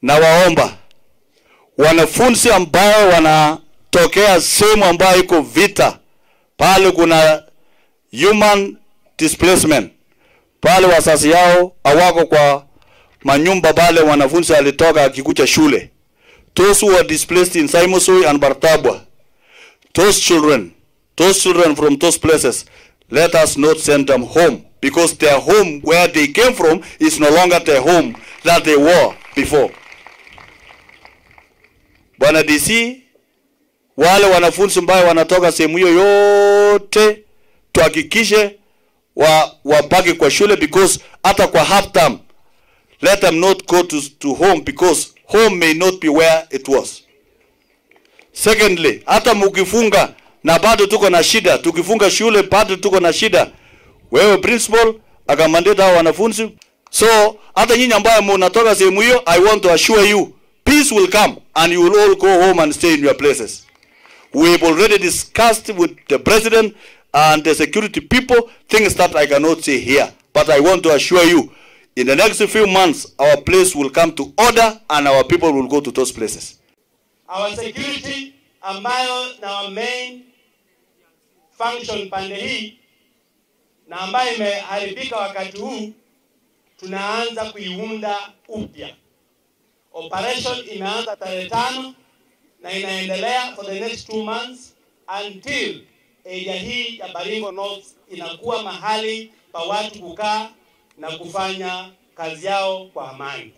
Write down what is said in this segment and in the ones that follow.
Na waomba wanafunzi ambao wanatokea sehemu ambayo iko vita, pale kuna human displacement, pale wazazi yao hawako kwa manyumba pale wanafunzi alitoka akikuja shule. Those who are displaced in Saimosoi and Bartabwa, those children from those places, let us not send them home, because their home where they came from is no longer their home that they were before. Bwana DC, wale wanafunzi ambao wanatoka sehemu hiyo yote tuhakikishe wabaki kwa shule, because hata kwa half term, let them not go to home, because home may not be where it was. Secondly, hata mukifunga na bado tuko na shida, tukifunga shule bado tuko na shida. Wewe principal accommodate hao wanafunzi. So hata nyinyi ambayo mnatoka sehemu hiyo, I want to assure you peace will come and you will all go home and stay in your places. We have already discussed with the president and the security people things that I cannot say here. But I want to assure you, in the next few months, our place will come to order and our people will go to those places. Our security ambayo na our main function pande hii na ambayo imeharibika wakati huu, tunaanza kuiunda upya. Operation imeanza tarehe 5 na inaendelea for the next 2 months until area hii ya Baringo North inakuwa mahali pa watu kukaa na kufanya kazi yao kwa amani.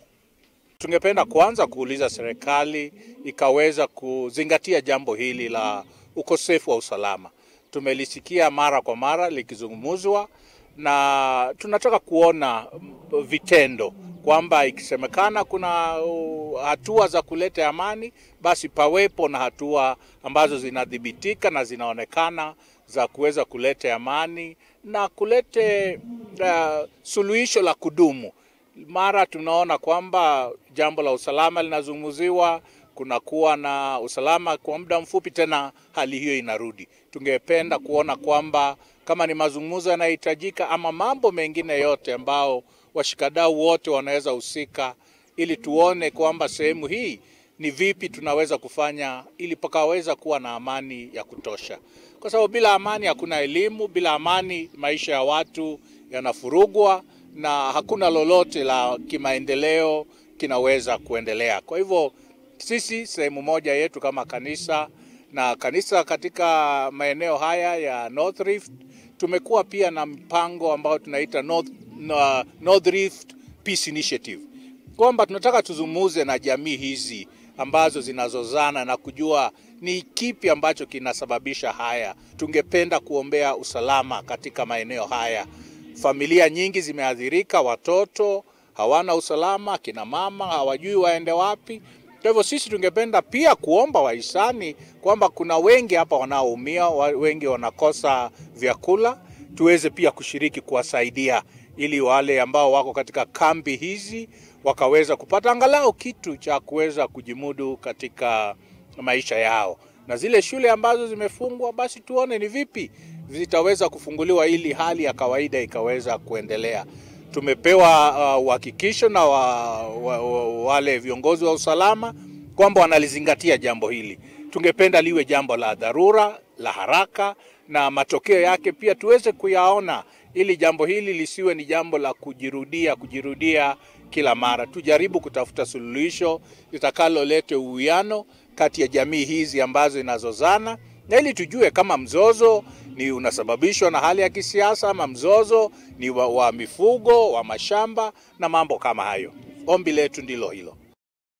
Tungependa kwanza kuuliza serikali ikaweza kuzingatia jambo hili la ukosefu wa usalama. Tumelisikia mara kwa mara likizungumzwa na tunataka kuona vitendo kwamba ikisemekana kuna hatua za kuleta amani, basi pawepo na hatua ambazo zinadhibitika na zinaonekana za kuweza kuleta amani na kulete suluhisho la kudumu. Mara tunaona kwamba jambo la usalama linazungumziwa, kunakuwa na usalama kwa muda mfupi, tena hali hiyo inarudi. Tungependa kuona kwamba kama ni mazungumzo yanahitajika ama mambo mengine yote ambao washikadau wote wanaweza husika, ili tuone kwamba sehemu hii ni vipi tunaweza kufanya ili pakaweza kuwa na amani ya kutosha, kwa sababu bila amani hakuna elimu, bila amani maisha ya watu yanafurugwa na hakuna lolote la kimaendeleo kinaweza kuendelea. Kwa hivyo sisi sehemu moja yetu kama kanisa na kanisa katika maeneo haya ya North Rift tumekuwa pia na mpango ambao tunaita North Rift Peace Initiative, kwamba tunataka tuzungumze na jamii hizi ambazo zinazozana na kujua ni kipi ambacho kinasababisha haya. Tungependa kuombea usalama katika maeneo haya. Familia nyingi zimeathirika, watoto hawana usalama, kina mama hawajui waende wapi. Kwa hivyo sisi tungependa pia kuomba wahisani kwamba kuna wengi hapa wanaoumia, wengi wanakosa vyakula, tuweze pia kushiriki kuwasaidia ili wale ambao wako katika kambi hizi wakaweza kupata angalau kitu cha kuweza kujimudu katika maisha yao. Na zile shule ambazo zimefungwa, basi tuone ni vipi zitaweza kufunguliwa ili hali ya kawaida ikaweza kuendelea. Tumepewa uhakikisho na wale viongozi wa usalama kwamba wanalizingatia jambo hili. Tungependa liwe jambo la dharura, la haraka na matokeo yake pia tuweze kuyaona, ili jambo hili lisiwe ni jambo la kujirudia kujirudia kila mara. Tujaribu kutafuta suluhisho litakalolete uwiano kati ya jamii hizi ambazo inazozana, na ili tujue kama mzozo ni unasababishwa na hali ya kisiasa ama mzozo ni wa mifugo, wa mashamba na mambo kama hayo. Ombi letu ndilo hilo.